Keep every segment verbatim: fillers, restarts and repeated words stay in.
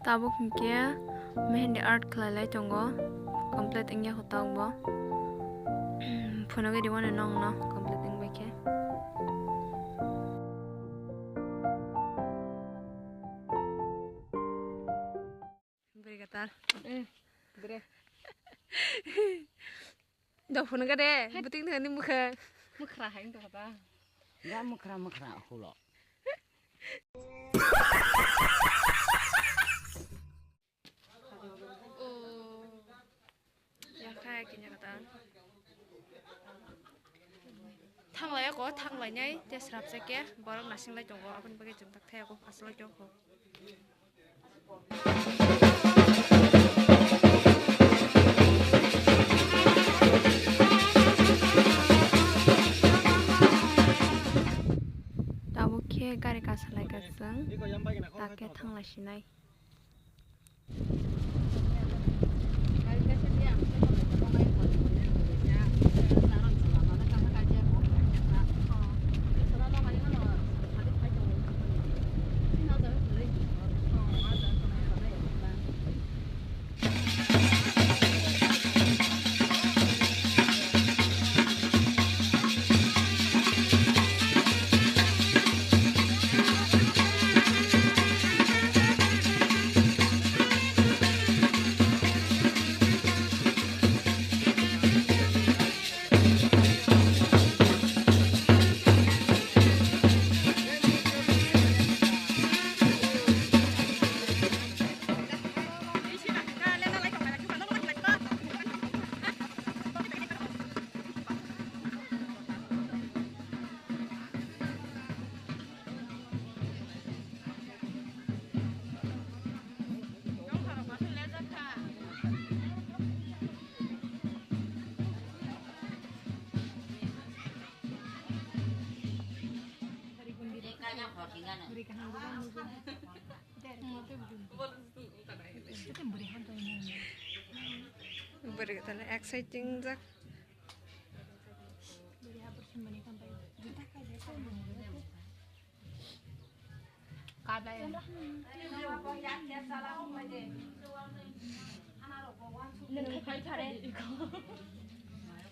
Tabuk hinkhe mehendi art khlai lai tongo, complete wngya kho tabuk bo. Phunugwi rwmani nokno complete wngbai khe. Bwrwi kwtal. Eh, bwrwi. Dok phunukha de, hai. Bwtwing thani mwkha. Mwkhra hai wngtongkha ta. Ya mwkhra mwkhra hulo. Oh. Ya kha kini kata. Thanglai ako, thanglainai, tei srapsa khe borok nasinglai tongo, aboni bagwi chwng tak thai ako, asolai tongo. Tabuk khe gari kasalai ka chwng, tak khe thanglai sinai. Bwrwi tala exciting jak.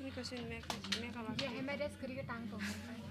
Niko sin make, make up.